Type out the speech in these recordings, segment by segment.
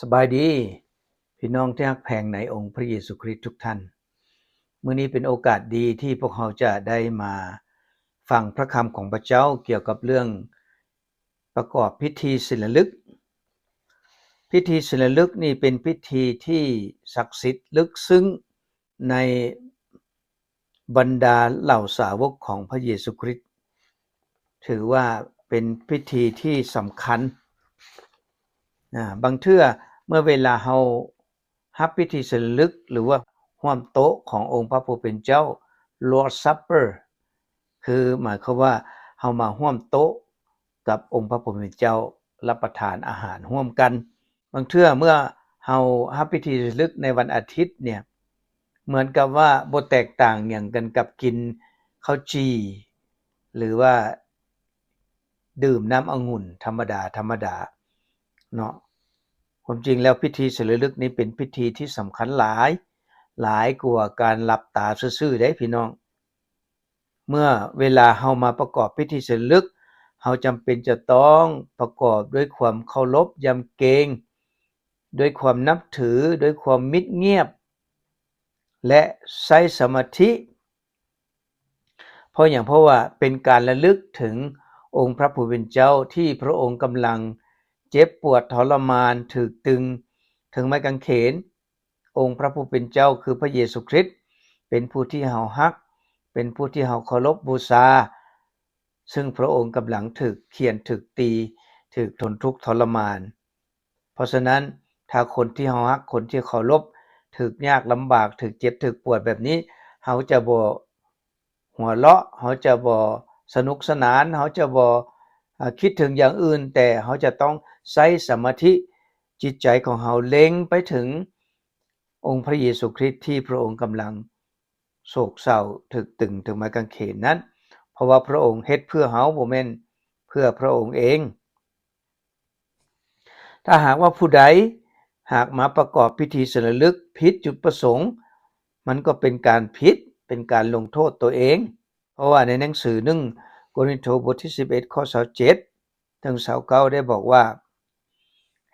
ສະບາຍດີ ພີ່ນ້ອງທີ່ຮັກແພງໃນອົງພຣະເຢຊູຄຣິດທຸກທ່ານ. ມື້ນີ້ເປັນໂອກາດດີທີ່ພວກເຮົາຈະໄດ້ມາຟັງພຣະຄຳຂອງພຣະເຈົ້າກ່ຽວກັບເລື່ອງປະກອບພິທີສິລະລຶກ. ພິທີສິລະລຶກນີ້ເປັນພິທີທີ່ສັກສິດເລິກເຊິ່ງໃນ ບັນດາເຫຼົ່າສາວົກຂອງພຣະເຢຊູຄຣິດ ຖືວ່າເປັນພິທີທີ່ສຳຄັນ. ອາ ບາງເທື່ອເມື່ອເວລາເຮົາຮັບພິທີສິລະລຶກ ຫຼືວ່າຮ່ວມໂຕະຂອງອົງພຣະຜູ້ເປັນເຈົ້າ Lord's Supper ຄືໝາຍຄວາມວ່າເຮົາມາຮ່ວມໂຕະ ກັບອົງພຣະຜູ້ເປັນເຈົ້າ ຮັບປະທານອາຫານຮ່ວມກັນ. ບາງເທື່ອເມື່ອເຮົາຮັບພິທີສະລຶກໃນວັນອາທິດເນ່ຍ ເໝືອນກັບວ່າບໍ່ແຕກຕ່າງຫຍັງກັນກັບກິນເຂົ້າຈີ່ ຫຼືວ່າດື່ມນ້ຳອະງຸ່ນທຳມະດາໆ ເນາະ. ຄວາມຈິງແລ້ວພິທີສະລຶກນີ້ເປັນພິທີທີ່ສຳຄັນຫຼາຍ, ຫຼາຍກວ່າການຫຼັບຕາຊື່ໆເດ້ພີ່ນ້ອງ. ເມື່ອເວລາເຮົາມາປະກອບພິທີສະລຶກ, ເຮົາຈຳເປັນຈະຕ້ອງປະກອບດ້ວຍຄວາມເຄົາລົບຢຳເກງ, ດ້ວຍຄວາມນັບຖື, ດ້ວຍຄວາມມິດງຽບ ແລະ ໃຊ້ສະມາທິ. ເພາະຫຍັງ? ເພາະວ່າເປັນການລະລຶກເຖິງອົງພຣະຜູ້ເປັນເຈົ້າທີ່ພຣະອົງກຳລັງເຈັບປວດທໍລະມານ, ຖືກຕຶງເທິງໄມ້ກາງເຂນ. ອົງພຣະຜູ້ເປັນເຈົ້າຄືພຣະເຢຊູຄຣິດ ເປັນຜູ້ທີ່ເຮົາຮັກ, ເປັນຜູ້ທີ່ເຮົາເຄົາລົບບູຊາ, ເຊິ່ງພຣະອົງກຳລັງຖືກຂ້ຽນ, ຖືກຕີ, ຖືກທົນທຸກທໍລະມານ. ເພາະສະນັ້ນ ຖ້າຄົນທີ່ເຮົາຮັກ, ຄົນທີ່ເຄົາລົບ ຖືກຍາກລຳບາກ, ຖືກເຈັບ, ຖືກປວດແບບນີ້, ເຮົາຈະບໍ່ຫົວເລາະ, ເຮົາຈະບໍ່ສະໜຸກສະໜານ, ເຮົາຈະບໍ່ ອາ ຄິດເຖິງຢ່າງອື່ນ, ແຕ່ເຮົາຈະຕ້ອງໃຊ້ສະມາທິ, ຈິດໃຈຂອງເຮົາເລັງໄປເຖິງ ອົງພຣະເຢຊູຄຣິດທີ່ພຣະອົງກຳລັງໂສກເສົ້າຖືກຕຶງເທິງໄມ້ກາງເຂນນັ້ນ, ເພາະວ່າພຣະອົງເຮັດເພື່ອເຮົາ, ບໍ່ແມ່ນເພື່ອພຣະອົງເອງ. ຖ້າຫາກວ່າຜູ້ໃດຫາກມາປະກອບພິທີສະລະລຶກຜິດຈຸດປະສົງ, ມັນກໍເປັນການຜິດ, ເປັນການລົງໂທດຕົວເອງ. ເພາະວ່າໃນໜັງສືໜຶ່ງໂກລິນໂທ ບົດທີສິບເອັດ ຂໍ້ຊາວເຈັດ ເຖິງຊາວເກົ້າ ໄດ້ບອກວ່າ,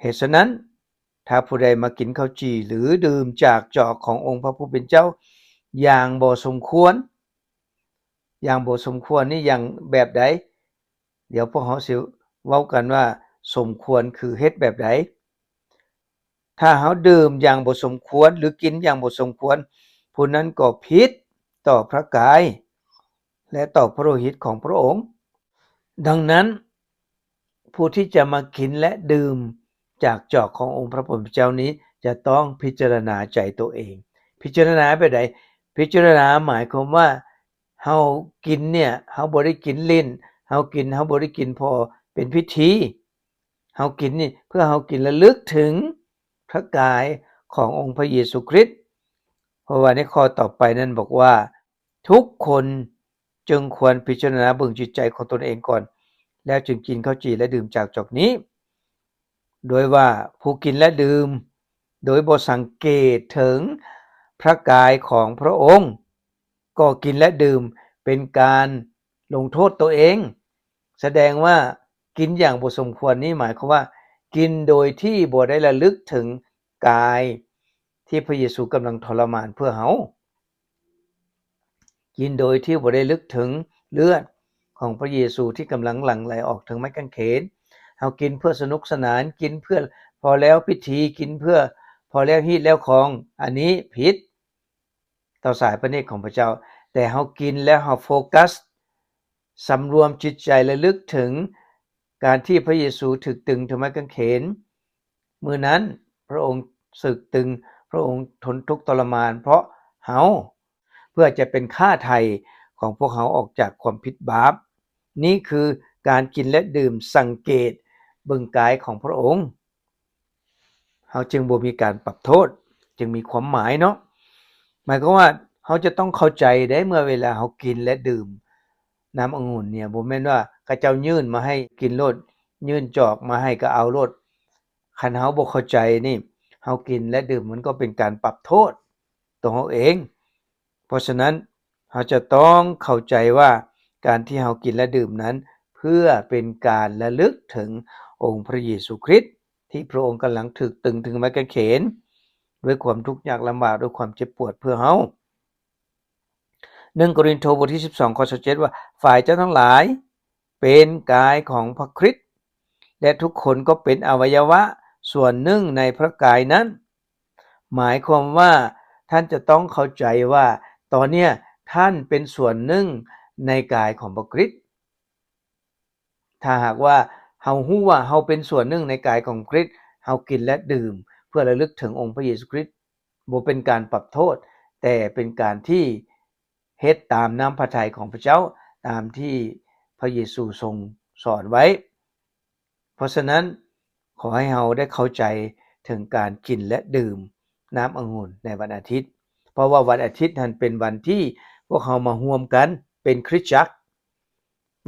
ເຫດສະນັ້ນ, ຖ້າຜູ້ໃດມາກິນເຂົ້າຈີ່ ຫຼື ດື່ມຈາກຈອກຂອງອົງພະຜູ້ເປັນເຈົ້າຢ່າງບໍ່ສົມຄວນ, ຢ່າງບໍ່ສົມຄວນນີ້ຢ່າງແບບໃດ? ດຽວພວກເຮົາຊິເວົ້າກັນວ່າສົມຄວນຄືເຮັດແບບໃດ. ຖ້າເຮົາດື່ມຢ່າງບໍ່ສົມຄວນ ຫຼື ກິນຢ່າງບໍ່ສົມຄວນ, ຜູ້ນັ້ນກໍຜິດຕໍ່ພະກາຍ ແລະ ຕໍ່ພະໂລຫິດຂອງພະອົງ. ດັ່ງນັ້ນ, ຜູ້ທີ່ຈະມາກິນ ແລະ ດື່ມຈາກຈອກຂອງອົງພະຜູ້ເປັນເຈົ້ານີ້ ຈະຕ້ອງພິຈາລະນາໃຈໂຕເອງ. ພິຈາລະນາແບບໃດ? ພິຈາລະນາໝາຍຄວາມວ່າ ເຮົາກິນເນ່ຍ ເຮົາບໍ່ໄດ້ກິນຫຼິ້ນ, ເຮົາກິນ ເຮົາບໍ່ໄດ້ກິນເພາະເປັນພິທີ. ເຮົາກິນນີ້ເພື່ອເຮົາກິນລະລຶກເຖິງພະກາຍຂອງອົງພະເຢຊູຄຣິດ. ເພາະວ່າໃນຂໍ້ຕໍ່ໄປນັ້ນບອກວ່າ, ທຸກຄົນຈຶ່ງຄວນພິຈາລະນາເບິ່ງຈິດໃຈຂອງຕົນເອງກ່ອນ, ແລ້ວຈຶ່ງກິນເຂົ້າຈີ່ ແລະ ດື່ມຈາກຈອກນີ້. ໂດຍວ່າຜູ້ກິນ ແລະ ດື່ມໂດຍບໍ່ສັງເກດເຖິງພະກາຍຂອງພະອົງ, ກໍກິນ ແລະ ດື່ມເປັນການລົງໂທດຕົວເອງ. ສະແດງວ່າກິນຢ່າງບໍ່ສົມຄວນນີ້ໝາຍຄວາມວ່າ ກິນໂດຍທີ່ບໍ່ໄດ້ລະລຶກເຖິງກາຍທີ່ພະເຢຊູກຳລັງທໍລະມານເພື່ອເຮົາ. ກິນໂດຍທີ່ບໍ່ໄດ້ລຶກເຖິງເລືອດຂອງພະເຢຊູທີ່ກຳລັງຫຼັ່ງໄຫຼອອກເທິງໄມ້ກາງເຂນ. ເຮົາກິນເພື່ອສະໜຸກສະໜານ, ກິນເພື່ອພໍແລ້ວພິທີ, ກິນເພື່ອພໍແລ້ວຮີດແລ້ວຄອງ. ອັນນີ້ຜິດຕໍ່ສາຍພະເນດຂອງພະເຈົ້າ. ແຕ່ເຮົາກິນແລ້ວເຮົາໂຟກັສ, ສຳລວມຈິດໃຈ, ລະລຶກເຖິງການທີ່ພະເຢຊູຖືກຕຶງເທິງໄມ້ກາງເຂນ. ມື້ນັ້ນພະອົງຖືກຕຶງ, ພະອົງທົນທຸກທໍລະມານເພາະເຮົາ, ເພື່ອຈະເປັນຄ່າໄຖ່ຂອງພວກເຮົາອອກຈາກຄວາມຜິດບາບ. ນີ້ຄືການກິນ ແລະ ດື່ມ, ສັງເກດເບິ່ງກາຍຂອງພະອົງ. ເຮົາຈຶ່ງບໍ່ມີການປັບໂທດ, ຈຶ່ງມີຄວາມໝາຍເນາະ. ໝາຍຄວາມວ່າເຮົາຈະຕ້ອງເຂົ້າໃຈເດ້, ເມື່ອເວລາເຮົາກິນ ແລະ ດື່ມນ້ຳອະງຸ່ນເນ່ຍ, ບໍ່ແມ່ນວ່າເຂົາເຈົ້າຍື່ນມາໃຫ້ກິນໂລດ, ຍື່ນຈອກມາໃຫ້ກໍເອົາໂລດ. ຄັນເຮົາບໍ່ເຂົ້າໃຈນີ້, ເຮົາກິນ ແລະ ດື່ມ ມັນກໍເປັນການປັບໂທດຕົວເຮົາເອງ. ເພາະສະນັ້ນ, ເຮົາຈະຕ້ອງເຂົ້າໃຈວ່າການທີ່ເຮົາກິນ ແລະ ດື່ມນັ້ນ ເພື່ອເປັນການລະລຶກເຖິງອົງພະເຢຊູຄຣິດ ທີ່ພະອົງກຳລັງຖືກຕຶງເທິງໄມ້ກາງເຂນ ດ້ວຍຄວາມທຸກຍາກລຳບາກ ດ້ວຍຄວາມເຈັບປວດເພື່ອເຮົາ. ໜຶ່ງໂກຣິນໂທ ບົດທີສິບສອງ ຂໍ້ຊາວເຈັດ ວ່າ ຝ່າຍເຈົ້າທັງຫຼາຍເປັນກາຍຂອງພະຄຣິດ ແລະ ທຸກຄົນກໍເປັນອະໄວຍະວະສ່ວນໜຶ່ງໃນພະກາຍນັ້ນ. ໝາຍຄວາມວ່າທ່ານຈະຕ້ອງເຂົ້າໃຈວ່າ ຕອນເນີ້ຍທ່ານເປັນສ່ວນໜຶ່ງໃນກາຍຂອງພະຄຣິດ. ຖ້າຫາກວ່າເຮົາຮູ້ວ່າເຮົາເປັນສ່ວນໜຶ່ງໃນກາຍຂອງຄຣິດ, ເຮົາກິນ ແລະ ດື່ມເພື່ອລະລຶກເຖິງອົງພະເຢຊູຄຣິດ, ບໍ່ເປັນການປັບໂທດ, ແຕ່ເປັນການທີ່ເຮັດຕາມນ້ຳພະໄທຂອງພະເຈົ້າ, ຕາມທີ່ພະເຢຊູຊົງສອນໄວ້. ເພາະສະນັ້ນ, ຂໍໃຫ້ເຮົາໄດ້ເຂົ້າໃຈເຖິງການກິນ ແລະ ດື່ມນ້ຳອະງຸ່ນໃນວັນອາທິດ, ເພາະວ່າວັນອາທິດນັ້ນເປັນວັນທີ່ພວກເຮົາມາຮ່ວມກັນເປັນຄຣິສຕະຈັກ.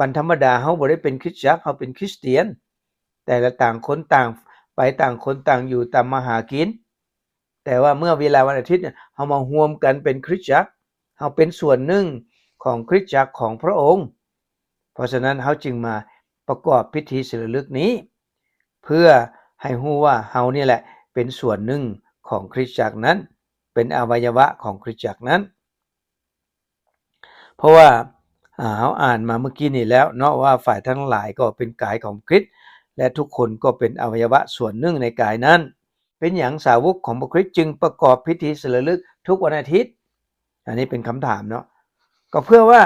ວັນທຳມະດາເຮົາບໍ່ໄດ້ເປັນຄຣິສຕະຈັກ, ເຮົາເປັນຄຣິສຕຽນ, ແຕ່ລະຕ່າງຄົນຕ່າງໄປ, ຕ່າງຄົນຕ່າງຢູ່, ຕ່າງມາຫາກິນ. ແຕ່ວ່າເມື່ອເວລາວັນອາທິດເນຍ ເຮົາມາຮ່ວມກັນເປັນຄຣິສຕະຈັກ, ເຮົາເປັນສ່ວນໜຶ່ງຂອງຄຣິສຕະຈັກຂອງພະອົງ. ເພາະສະນັ້ນ ເຮົາຈຶ່ງມາປະກອບພິທີສະລະລຶກນີ້ ເພື່ອໃຫ້ຮູ້ວ່າເຮົານີ້ແຫຼະເປັນສ່ວນໜຶ່ງຂອງຄຣິສຕະຈັກນັ້ນ, ເປັນອະໄວຍະວະຂອງຄຣິສຕະຈັກນັ້ນ. ເພາະວ່າ ອ່າ ເຮົາອ່ານມາເມື່ອກີ້ນີ້ແລ້ວເນາະ ວ່າ ຝ່າຍທັງຫຼາຍກໍເປັນກາຍຂອງຄຣິດ ແລະ ທຸກຄົນກໍເປັນອະໄວຍະວະສ່ວນໜຶ່ງໃນກາຍນັ້ນ. ເປັນຫຍັງສາວົກຂອງພະຄຣິດຈຶ່ງປະກອບພິທີສະລະລຶກທຸກວັນອາທິດ? ອັນນີ້ເປັນຄຳຖາມເນາະ. ກໍເພື່ອວ່າ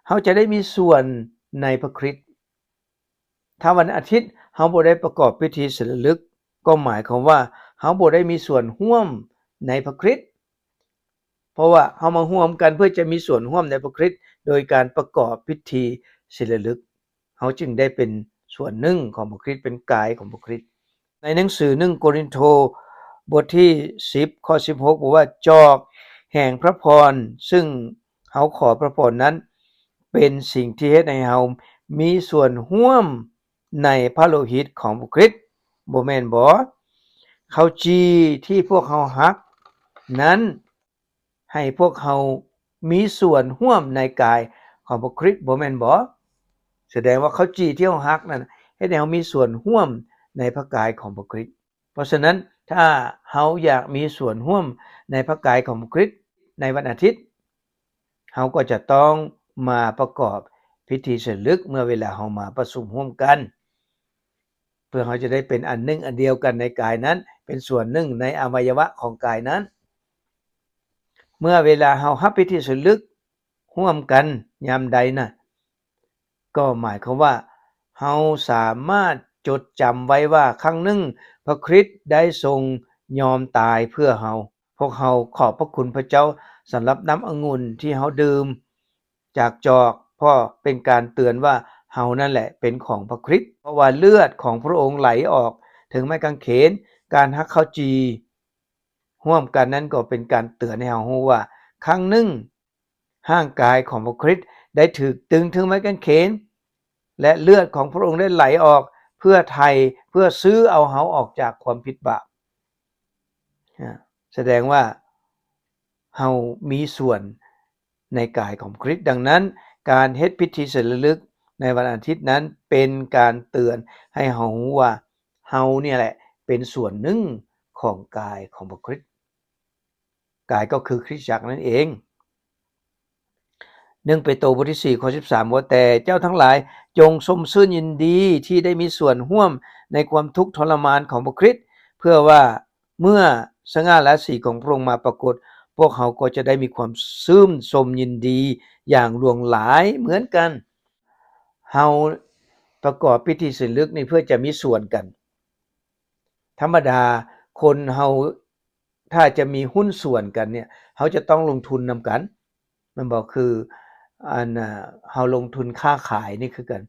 ເຮົາຈະໄດ້ມີສ່ວນໃນພະຄຣິດ. ຖ້າວັນອາທິດເຮົາບໍ່ໄດ້ປະກອບພິທີສະລະລຶກ, ກໍໝາຍຄວາມວ່າເຮົາບໍ່ໄດ້ມີສ່ວນຮ່ວມໃນພະຄຣິດ. ເພາະວ່າເຮົາມາຮ່ວມກັນເພື່ອຈະມີສ່ວນຮ່ວມໃນພະຄຣິດ ໂດຍການປະກອບພິທີສະລະລຶກ, ເຮົາຈຶ່ງໄດ້ເປັນສ່ວນໜຶ່ງຂອງພະຄຣິດ, ເປັນກາຍຂອງພະຄຣິດ. ໃນໜັງສືໜຶ່ງໂກລິນໂທ ບົດທີສິບ ຂໍ້ສິບຫົກ ບອກວ່າ ຈອກແຫ່ງພະພອນ ຊຶ່ງເຮົາຂໍພະພອນນັ້ນ ເປັນສິ່ງທີ່ເຮັດໃຫ້ເຮົາມີສ່ວນຮ່ວມໃນພະໂລຫິດຂອງພະຄຣິດ, ບໍ່ແມ່ນບໍ? ເຂົ້າຈີ່ທີ່ພວກເຮົາຫັກນັ້ນ ໃຫ້ພວກເຮົາມີສ່ວນຮ່ວມໃນກາຍຂອງພະຄຣິດ, ບໍ່ແມ່ນບໍ? ສະແດງວ່າເຂົ້າຈີ່ທີ່ເຮົາຫັກນັ້ນ ເຮັດໃຫ້ເຮົາມີສ່ວນຮ່ວມໃນພະກາຍຂອງພະຄຣິດ. ເພາະສະນັ້ນ ຖ້າເຮົາຢາກມີສ່ວນຮ່ວມໃນພະກາຍຂອງພະຄຣິດໃນວັນອາທິດ, ເຮົາກໍຈະຕ້ອງມາປະກອບພິທີສະລະລຶກເມື່ອເວລາເຮົາມາປະຊຸມຮ່ວມກັນ, ເພື່ອເຮົາຈະໄດ້ເປັນອັນໜຶ່ງອັນດຽວກັນໃນກາຍນັ້ນ, ເປັນສ່ວນໜຶ່ງໃນອະໄວຍະວະຂອງກາຍນັ້ນ. ເມື່ອເວລາເຮົາຮັບພິທີສະລະລຶກຮ່ວມກັນຍາມໃດນະ, ກໍໝາຍຄວາມວ່າເຮົາສາມາດຈົດຈຳໄວ້ວ່າ ຄັ້ງໜຶ່ງພະຄຣິດໄດ້ຊົງຍອມຕາຍເພື່ອເຮົາ. ພວກເຮົາຂອບພະຄຸນພະເຈົ້າສຳລັບນ້ຳອະງຸ່ນທີ່ເຮົາດື່ມຈາກຈອກ, ເພາະເປັນການເຕືອນວ່າເຮົານັ້ນແຫຼະເປັນຂອງພະຄຣິດ, ເພາະວ່າເລືອດຂອງພະອົງໄຫຼອອກເຖິງໄມ້ກາງເຂນ. ການຫັກເຂົ້າຈີ່ຮ່ວມກັນນັ້ນກໍເປັນການເຕືອນໃຫ້ເຮົາຮູ້ວ່າ ຄັ້ງໜຶ່ງ ຮ່າງກາຍຂອງພະຄຣິດໄດ້ຖືກຕຶງເທິງໄມ້ກາງເຂນ ແລະ ເລືອດຂອງພະອົງໄດ້ໄຫຼອອກເພື່ອໄຖ່ ເພື່ອຊື້ເອົາເຮົາອອກຈາກຄວາມຜິດບາບ. ສະແດງວ່າເຮົາມີສ່ວນໃນກາຍຂອງພະຄຣິດ. ດັ່ງນັ້ນ, ການເຮັດພິທີສະລະລຶກໃນວັນອາທິດນັ້ນ ເປັນການເຕືອນໃຫ້ເຮົາຮູ້ວ່າ ເຮົານີ້ແຫຼະເປັນສ່ວນໜຶ່ງຂອງກາຍຂອງພະຄຣິດ. ກາຍກໍຄືຄຣິສຕະຈັກນັ້ນເອງ. ໜຶ່ງເປໂຕ ບົດທີສີ່ ຂໍ້ສິບສາມ ວ່າ ແຕ່ເຈົ້າທັງຫຼາຍຈົ່ງຊົມຊື່ນຍິນດີທີ່ໄດ້ມີສ່ວນຮ່ວມໃນຄວາມທຸກທໍລະມານຂອງພະຄຣິດ, ເພື່ອວ່າເມື່ອສະຫງ່າລາສີຂອງພະອົງມາປາກົດ, ພວກເຮົາກໍຈະໄດ້ມີຄວາມຊື່ນຊົມຍິນດີຢ່າງຫຼວງຫຼາຍເໝືອນກັນ. ເຮົາປະກອບພິທີສະລຶກນີ້ເພື່ອຈະມີສ່ວນກັນ. ທຳມະດາຄົນເຮົາ ຖ້າຈະມີຫຸ້ນສ່ວນກັນເນຍ ເຮົາຈະຕ້ອງລົງທຶນນຳກັນ ແມ່ນບໍ່? ຄື ອັນ ເຮົາລົງທຶນຄ້າຂາຍນີ້ຄືກັນ.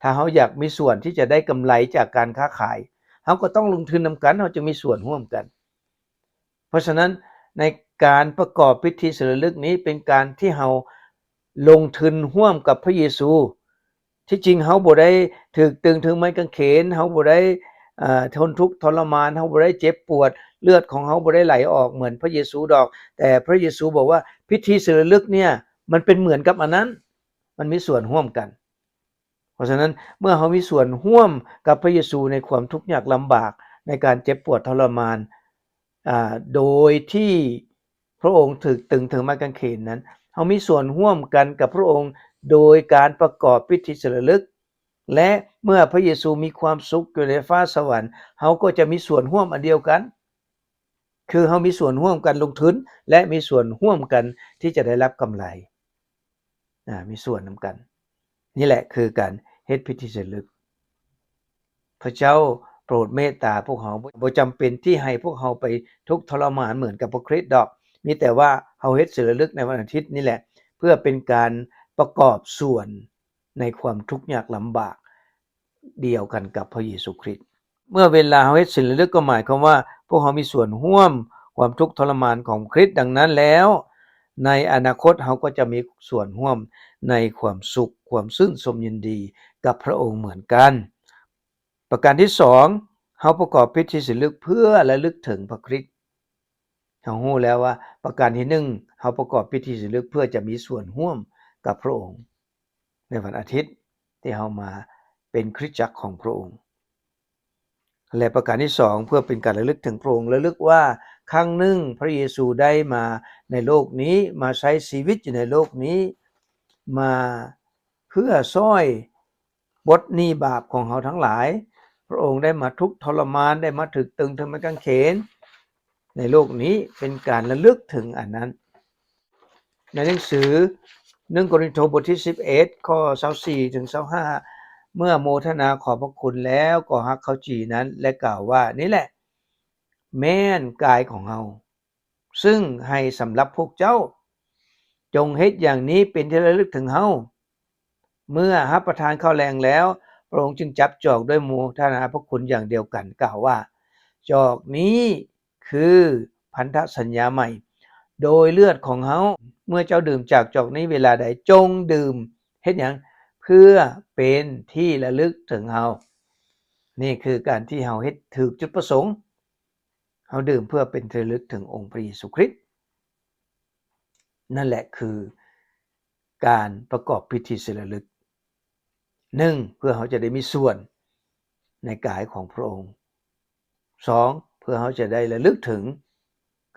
ຖ້າເຮົາຢາກມີສ່ວນທີ່ຈະໄດ້ກຳໄລຈາກການຄ້າຂາຍ, ເຮົາກໍຕ້ອງລົງທຶນນຳກັນ, ເຮົາຈຶ່ງມີສ່ວນຮ່ວມກັນ. ເພາະສະນັ້ນ ໃນການປະກອບພິທີສະລະລຶກນີ້ ເປັນການທີ່ເຮົາລົງທຶນຮ່ວມກັບພະເຢຊູ. ທີ່ຈິງເຮົາບໍ່ໄດ້ຖືກຕຶງເທິງໄມ້ກາງເຂນ, ເຮົາບໍ່ໄດ້ ເອີ ທົນທຸກທໍລະມານ, ເຮົາບໍ່ໄດ້ເຈັບປວດ, ເລືອດຂອງເຮົາບໍ່ໄດ້ໄຫຼອອກເໝືອນພະເຢຊູດອກ, ແຕ່ພະເຢຊູບອກວ່າພິທີສະລະລຶກເນຍ ມັນເປັນເໝືອນກັບອັນນັ້ນ, ມັນມີສ່ວນຮ່ວມກັນ. ເພາະສະນັ້ນ ເມື່ອເຮົາມີສ່ວນຮ່ວມກັບພະເຢຊູໃນຄວາມທຸກຍາກລຳບາກ ໃນການເຈັບປວດທໍລະມານ ອາ ໂດຍທີ່ພະອົງຖືກຕຶງເທິງໄມ້ກາງເຂນນັ້ນ, ເຮົາມີສ່ວນຮ່ວມກັນກັບພະອົງໂດຍການປະກອບພິທີສະຫຼະລຶກ ແລະ ເມື່ອພະເຢຊູມີຄວາມສຸກຢູ່ໃນຟ້າສະຫວັນ, ເຮົາກໍຈະມີສ່ວນຮ່ວມອັນດຽວກັນ, ຄືເຮົາມີສ່ວນຮ່ວມກັນລົງທຶນ ແລະ ມີສ່ວນຮ່ວມກັນທີ່ຈະໄດ້ຮັບກຳໄລ. ອາ ມີສ່ວນນຳກັນ. ນີ້ແຫຼະຄືການເຮັດພິທີສະຫຼະລຶກ. ພະເຈົ້າໂປດເມດຕາພວກເຮົາ, ບໍ່ ບໍ່ຈຳເປັນທີ່ໃຫ້ພວກເຮົາໄປທຸກທໍລະມານເໝືອນກັບພະຄຣິດດອກ. ມີແຕ່ວ່າເຮົາເຮັດສະຫຼະລຶກໃນວັນອາທິດນີ້ແຫຼະ ເພື່ອເປັນການປະກອບສ່ວນໃນຄວາມທຸກຍາກລຳບາກ ດຽວກັນກັບພະເຢຊູຄຣິດ. ເມື່ອເວລາເຮົາເຮັດສິນລະລຶກ ກໍໝາຍຄວາມວ່າພວກເຮົາມີສ່ວນຮ່ວມຄວາມທຸກທໍລະມານຂອງຄຣິດ. ດັ່ງນັ້ນແລ້ວ, ໃນອະນາຄົດເຮົາກໍຈະມີສ່ວນຮ່ວມໃນຄວາມສຸກ, ຄວາມຊື່ນຊົມຍິນດີກັບພະອົງເໝືອນກັນ. ປະການທີສອງ, ເຮົາປະກອບພິທີສິນລະລຶກເພື່ອລະລຶກເຖິງພະຄຣິດ. ເຮົາຮູ້ແລ້ວວ່າປະການທີໜຶ່ງ ເຮົາປະກອບພິທີສິນລະລຶກເພື່ອຈະມີສ່ວນຮ່ວມກັບພະອົງໃນວັນອາທິດທີ່ເຮົາມາເປັນຄຣິສຕະຈັກຂອງພະອົງ ແລະ ປະການທີສອງ ເພື່ອເປັນການລະລຶກເຖິງພະອົງ, ລະລຶກວ່າຄັ້ງໜຶ່ງພະເຢຊູໄດ້ມາໃນໂລກນີ້, ມາໃຊ້ຊີວິດຢູ່ໃນໂລກນີ້, ມາເພື່ອຊ່ອຍ ປົດໜີ້ບາບຂອງເຮົາທັງຫຼາຍ. ພະອົງໄດ້ມາທຸກທໍລະມານ, ໄດ້ມາຖືກຕຶງເທິງໄມ້ກາງເຂນໃນໂລກນີ້, ເປັນການລະລຶກເຖິງອັນນັ້ນ. ໃນໜັງສືໜຶ່ງໂກລິນໂທ ບົດທີສິບເອັດ ຂໍ້ຊາວສີ່ເຖິງຊາວຫ້າ ເມື່ອໂມທະນາຂອບພະຄຸນແລ້ວ ກໍຫັກເຂົ້າຈີ່ນັ້ນ ແລະ ກ່າວວ່າ, ນີ້ແຫຼະແມ່ນກາຍຂອງເຮົາ ຊຶ່ງໃຫ້ສຳລັບພວກເຈົ້າ. ຈົ່ງເຮັດຢ່າງນີ້ເປັນທີ່ລະລຶກເຖິງເຮົາ. ເມື່ອຮັບປະທານເຂົ້າແລງແລ້ວ, ພະອົງຈຶ່ງຈັບຈອກດ້ວຍໂມທະນາພະຄຸນຢ່າງດຽວກັນ, ກ່າວວ່າ, ຈອກນີ້ຄືພັນທະສັນຍາໃໝ່ ໂດຍເລືອດຂອງເຮົາ. ເມື່ອເຈົ້າດື່ມຈາກຈອກນີ້ເວລາໃດ, ຈົ່ງດື່ມເຮັດຫຍັງ? ເພື່ອເປັນທີ່ລະລຶກເຖິງເຮົາ. ນີ້ຄືການທີ່ເຮົາເຮັດຖືກຈຸດປະສົງ. ເຮົາດື່ມເພື່ອເປັນທີ່ລະລຶກເຖິງອົງພະເຢຊູຄຣິດ. ນັ້ນແຫຼະຄືການປະກອບພິທີສິນລະລຶກ. ໜຶ່ງ, ເພື່ອເຮົາຈະໄດ້ມີສ່ວນໃນກາຍຂອງພະອົງ. ສອງ, ເພື່ອເຮົາຈະໄດ້ລະລຶກເຖິງ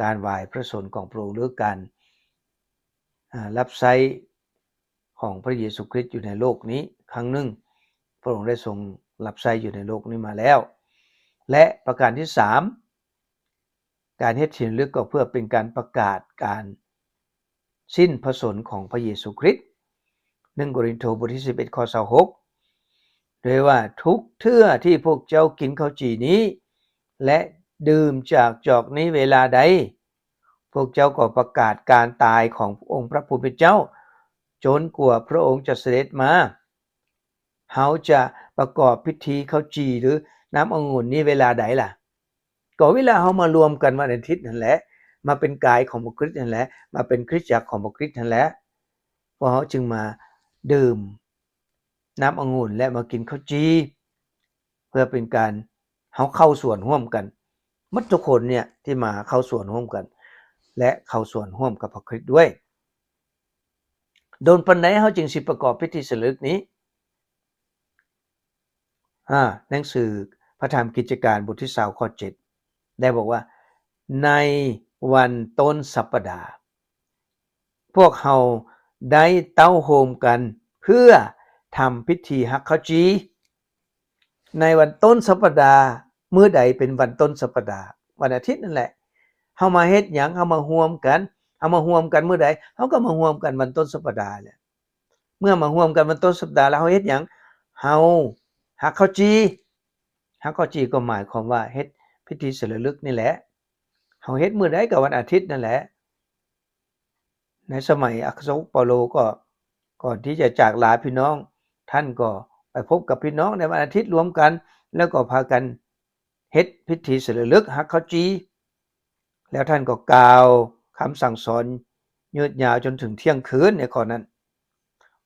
ການຫວາຍພະຊົນຂອງພະອົງ ຫຼື ການ ອາ ຮັບໃຊ້ ຂອງພະເຢຊູຄຣິດຢູ່ໃນໂລກນີ້ຄັ້ງໜຶ່ງ. ພະອົງໄດ້ຊົງຮັບໃຊ້ຢູ່ໃນໂລກນີ້ມາແລ້ວ. ແລະ ປະການທີສາມ, ການເຮັດທີ່ລະລຶກກໍເພື່ອເປັນການປະກາດການສິ້ນພະຊົນຂອງພະເຢຊູຄຣິດ. ໜຶ່ງໂກລິນໂທ ບົດທີສິບເອັດ ຂໍ້ຊາວຫົກ ໂດຍວ່າ, ທຸກເທື່ອທີ່ພວກເຈົ້າກິນເຂົ້າຈີ່ນີ້ ແລະ ດື່ມຈາກຈອກນີ້ເວລາໃດ, ພວກເຈົ້າກໍປະກາດການຕາຍຂອງອົງພະຜູ້ເປັນເຈົ້າ ຈົນກວ່າພະອົງຈະສະເດັດມາ. ເຮົາຈະປະກອບພິທີເຂົ້າຈີ່ ຫຼື ນ້ຳອະງຸ່ນນີ້ເວລາໃດລະ? ກໍເວລາເຮົາມາລວມກັນວັນອາທິດຫັ້ນແຫຼະ, ມາເປັນກາຍຂອງພະຄຣິດຫັ້ນແຫຼະ, ມາເປັນຄຣິສຕະຈັກຂອງພະຄຣິດຫັ້ນແຫຼະ, ພວກເຮົາຈຶ່ງມາດື່ມ ນ້ຳອະງຸ່ນ ແລະ ມາກິນເຂົ້າຈີ່ ເພື່ອເປັນການເຮົາເຂົ້າສ່ວນຮ່ວມກັນ. ໝົດທຸກຄົນເນຍທີ່ມາເຂົ້າສ່ວນຮ່ວມກັນ ແລະ ເຂົ້າສ່ວນຮ່ວມກັບພະຄຣິດດ້ວຍ. ດົນປານໃດເຮົາຈຶ່ງຊິປະກອບພິທີສະຫຼະລຶກນີ້? ອາ ໜັງສືພະທຳກິດຈະການ ບົດທີຊາວ ຂໍ້ເຈັດ ໄດ້ບອກວ່າ, ໃນວັນຕົ້ນສັບປະດາ ພວກເຮົາໄດ້ເຕົ້າໂຮມກັນເພື່ອທຳພິທີຫັກເຂົ້າຈີ່. ໃນວັນຕົ້ນສັບປະດາ, ມື້ໃດເປັນວັນຕົ້ນສັບປະດາ? ວັນອາທິດນັ້ນແຫຼະ. ເຮົາມາເຮັດຫຍັງ? ເຮົາມາຮ່ວມກັນ. ເຮົາມາຮ່ວມກັນມື້ໃດ? ເຮົາກໍມາຮ່ວມກັນວັນຕົ້ນສັບປະດາແຫຼະ. ເມື່ອມາຮ່ວມກັນວັນຕົ້ນສັບປະດາແລ້ວ ເຮົາເຮັດຫຍັງ? ເຮົາຫັກເຂົ້າຈີ່. ຫັກເຂົ້າຈີ່ກໍໝາຍຄວາມວ່າເຮັດພິທີສະຫຼະລຶກນີ້ແຫຼະ. ເຮົາເຮັດມື້ໃດ? ກໍວັນອາທິດນັ້ນແຫຼະ. ໃນສະໄໝອັກຄະສາວົກເປົາໂລກໍ ກ່ອນທີ່ຈະຈາກລາພີ່ນ້ອງ, ທ່ານກໍໄປພົບກັບພີ່ນ້ອງໃນວັນອາທິດລວມກັນ, ແລ້ວກໍພາກັນເຮັດພິທີສະຫຼະລຶກຫັກເຂົ້າຈີ່. ແລ້ວທ່ານກໍກ່າວຄຳສັ່ງສອນຍືດຍາວຈົນເຖິງທ່ຽງຄືນໃນຂໍ້ນັ້ນ,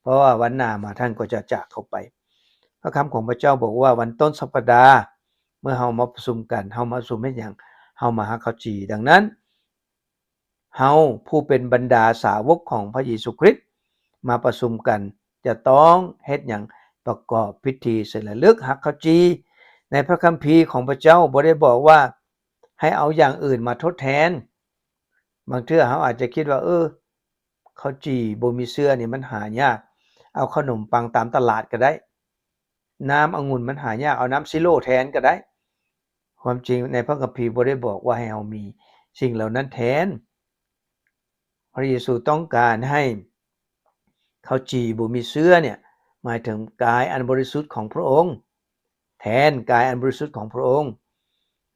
ເພາະວ່າວັນໜ້າມາທ່ານກໍຈະຈາກເຮົາໄປ. ພະຄຳຂອງພະເຈົ້າບອກວ່າ ວັນຕົ້ນສັບປະດາ ເມື່ອເຮົາມາປະຊຸມກັນ, ເຮົາມາປະຊຸມເຮັດຫຍັງ? ເຮົາມາຫັກເຂົ້າຈີ່. ດັ່ງນັ້ນ, ເຮົາຜູ້ເປັນບັນດາສາວົກຂອງພະເຢຊູຄຣິດມາປະຊຸມກັນ ຈະຕ້ອງເຮັດຫຍັງ? ປະກອບພິທີສະຫຼະລຶກຫັກເຂົ້າຈີ່. ໃນພະຄຳພີຂອງພະເຈົ້າບໍ່ໄດ້ບອກວ່າໃຫ້ເອົາຢ່າງອື່ນມາທົດແທນ. ບາງເທື່ອເຮົາອາດຈະຄິດວ່າ ເອີ ເຂົ້າຈີ່ບໍ່ມີເຊື້ອນີ້ມັນຫາຍາກ, ເອົາຂະໜົມປັງຕາມຕະຫຼາດກໍໄດ້, ນ້ຳອະງຸ່ນມັນຫາຍາກ, ເອົານ້ຳຊີໂຣແທນກໍໄດ້. ຄວາມຈິງໃນພະຄຳພີບໍ່ໄດ້ບອກວ່າໃຫ້ເຮົາມີສິ່ງເຫຼົ່ານັ້ນແທນ. ພະເຢຊູຕ້ອງການໃຫ້ເຂົ້າຈີ່ບໍ່ມີເຊື້ອເນ່ຍ ໝາຍເຖິງກາຍອັນບໍລິສຸດຂອງພະອົງ, ແທນກາຍອັນບໍລິສຸດຂອງພະອົງ,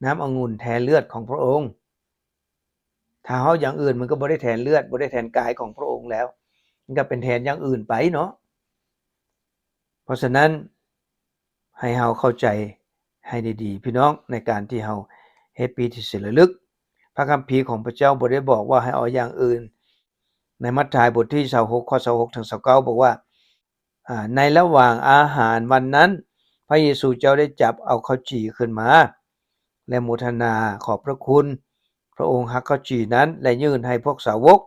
ນ້ຳອະງຸ່ນແທນເລືອດຂອງພະອົງ. ຖ້າເຮົາຢ່າງອື່ນ ມັນກໍບໍ່ໄດ້ແທນເລືອດ, ບໍ່ໄດ້ແທນກາຍຂອງພະອົງແລ້ວ, ມັນກໍເປັນແທນຢ່າງອື່ນໄປເນາະ. ເພາະສະນັ້ນ ໃຫ້ເຮົາເຂົ້າໃຈໃຫ້ດີໆ ພີ່ນ້ອງ, ໃນການທີ່ເຮົາເຮັດພິທີສະຫຼະລຶກ, ພະຄຳພີຂອງພະເຈົ້າບໍ່ໄດ້ບອກວ່າໃຫ້ເອົາຢ່າງອື່ນ. ໃນມັດທາຍບົດທີຊາວຫົກ ຂໍ້ຊາວຫົກເຖິງຊາວເກົ້າ ບອກວ່າ ອາ ໃນລະຫວ່າງອາຫານວັນນັ້ນ ພະເຢຊູເຈົ້າໄດ້ຈັບເອົາເຂົ້າຈີ່ຂຶ້ນມາ ແລະ ໂມທະນາຂອບພະຄຸນ. ພະອົງຮັກເຂົ້າຈີ່ນັ້ນ ແລະ ຍື່ນໃຫ້ພວກສາວົກ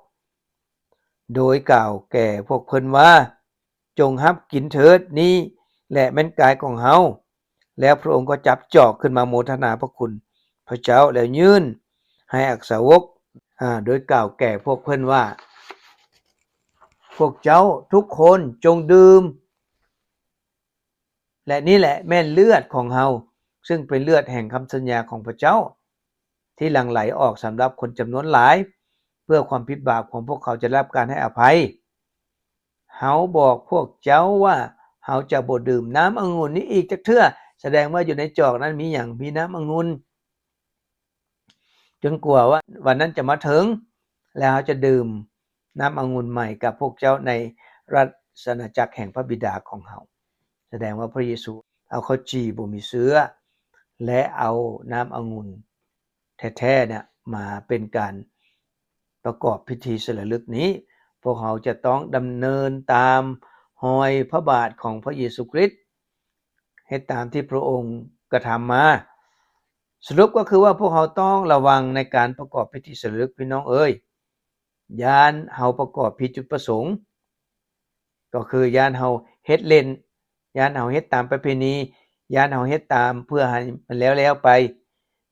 ໂດຍກ່າວແກ່ພວກເພິ່ນວ່າ, ຈົ່ງຮັບກິນເຖີດ, ນີ້ແຫຼະແມ່ນກາຍຂອງເຮົາ. ແລ້ວພະອົງກໍຈັບຈອກຂຶ້ນມາໂມທະນາພະຄຸນພະເຈົ້າ ແລ້ວຍື່ນໃຫ້ອັກສາວົກ, ອາ, ໂດຍກ່າວແກ່ພວກເພິ່ນວ່າ, ພວກເຈົ້າທຸກຄົນຈົ່ງດື່ມ, ແລະ ນີ້ແຫຼະແມ່ນເລືອດຂອງເຮົາ, ຊຶ່ງເປັນເລືອດແຫ່ງຄຳສັນຍາຂອງພະເຈົ້າ, ທີ່ຫຼັ່ງໄຫຼອອກສຳລັບຄົນຈຳນວນຫຼາຍ, ເພື່ອຄວາມຜິດບາບຂອງພວກເຂົາຈະໄດ້ຮັບການໃຫ້ອະໄພ. ເຮົາບອກພວກເຈົ້າວ່າ ເຮົາຈະບໍ່ດື່ມນ້ຳອະງຸ່ນນີ້ອີກຈັກເທື່ອ. ສະແດງວ່າຢູ່ໃນຈອກນັ້ນມີຫຍັງ? ມີນ້ຳອະງຸ່ນ. ຈົນກວ່າວ່າວັນນັ້ນຈະມາເຖິງ, ແລ້ວເຮົາຈະດື່ມນ້ຳອະງຸ່ນໃໝ່ກັບພວກເຈົ້າໃນລັດສະອານາຈັກແຫ່ງພະບິດາຂອງເຮົາ. ສະແດງວ່າພະເຢຊູເອົາເຂົ້າຈີ່ບໍ່ມີເຊື້ອ ແລະ ເອົານ້ຳອະງຸ່ນແທ້ໆ ເນຍ ມາເປັນການປະກອບພິທີສະຫຼະລຶກນີ້. ພວກເຮົາຈະຕ້ອງດຳເນີນຕາມຮອຍພະບາດຂອງພະເຢຊູຄຣິດ, ເຮັດຕາມທີ່ພະອົງກະທຳມາ. ສະຫຼຸບກໍຄືວ່າພວກເຮົາຕ້ອງລະວັງໃນການປະກອບພິທີສະຫຼະລຶກ ພີ່ນ້ອງເອີຍ. ຢ້ານເຮົາປະກອບຜິດຈຸດປະສົງ, ກໍຄືຢ້ານເຮົາເຮັດເລ່ນ, ຢ້ານເຮົາເຮັດຕາມປະເພນີ, ຢ້ານເຮົາເຮັດຕາມເພື່ອໃຫ້ມັນແລ້ວໆໄປ,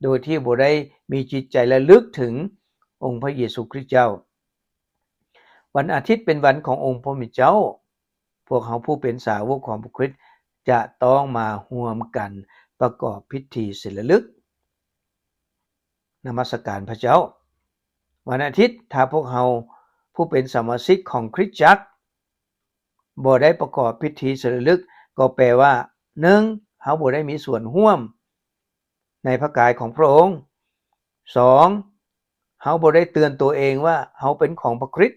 ໂດຍທີ່ບໍ່ໄດ້ມີຈິດໃຈລະລຶກເຖິງອົງພະເຢຊູຄຣິດເຈົ້າ. ວັນອາທິດເປັນວັນຂອງອົງພະຜູ້ເປັນເຈົ້າ. ພວກເຮົາຜູ້ເປັນສາວົກຂອງພະຄຣິດຈະຕ້ອງມາຮ່ວມກັນປະກອບພິທີສະຫຼະລຶກ ນະມັດສະການພະເຈົ້າ. ວັນອາທິດ ຖ້າພວກເຮົາຜູ້ເປັນສະມາຊິກຂອງຄຣິສຕະຈັກບໍ່ໄດ້ປະກອບພິທີສະຫຼະລຶກ, ກໍແປວ່າ ໜຶ່ງ ເຮົາບໍ່ໄດ້ມີສ່ວນຮ່ວມ ໃນພະກາຍຂອງພະອົງ. ສອງ ເຮົາບໍ່ໄດ້ເຕືອນຕົວເອງວ່າເຮົາເປັນຂອງພະຄຣິດ.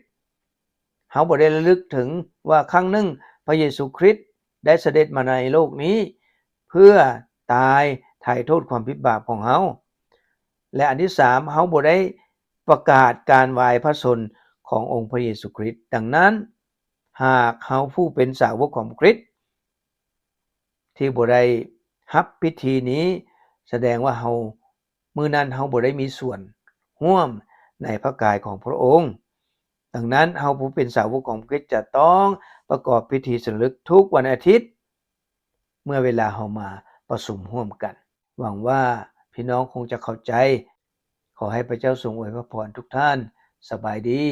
ເຮົາບໍ່ໄດ້ລະລຶກເຖິງວ່າຄັ້ງໜຶ່ງພະເຢຊູຄຣິດໄດ້ສະເດັດມາໃນໂລກນີ້ ເພື່ອຕາຍໄຖ່ໂທດຄວາມຜິດບາບຂອງເຮົາ. ແລະ ອັນທີສາມ ເຮົາບໍ່ໄດ້ປະກາດການວາຍພະຊົນຂອງອົງພະເຢຊູຄຣິດ. ດັ່ງນັ້ນ, ຫາກເຮົາຜູ້ເປັນສາວົກຂອງພະຄຣິດ ທີ່ບໍ່ໄດ້ຮັບພິທີນີ້, ສະແດງວ່າເຮົາ, ມື້ນັ້ນເຮົາບໍ່ໄດ້ມີສ່ວນຮ່ວມໃນພະກາຍຂອງພະອົງ. ດັ່ງນັ້ນ, ເຮົາຜູ້ເປັນສາວົກຂອງພະຄຣິດຈະຕ້ອງປະກອບພິທີສະຫຼະລຶກທຸກວັນອາທິດ ເມື່ອເວລາເຮົາມາປະຊຸມຮ່ວມກັນ. ຫວັງວ່າພີ່ນ້ອງຄົງຈະເຂົ້າໃຈ. ຂໍໃຫ້ພະເຈົ້າຊົງອວຍພະພອນທຸກທ່ານ. ສະບາຍດີ.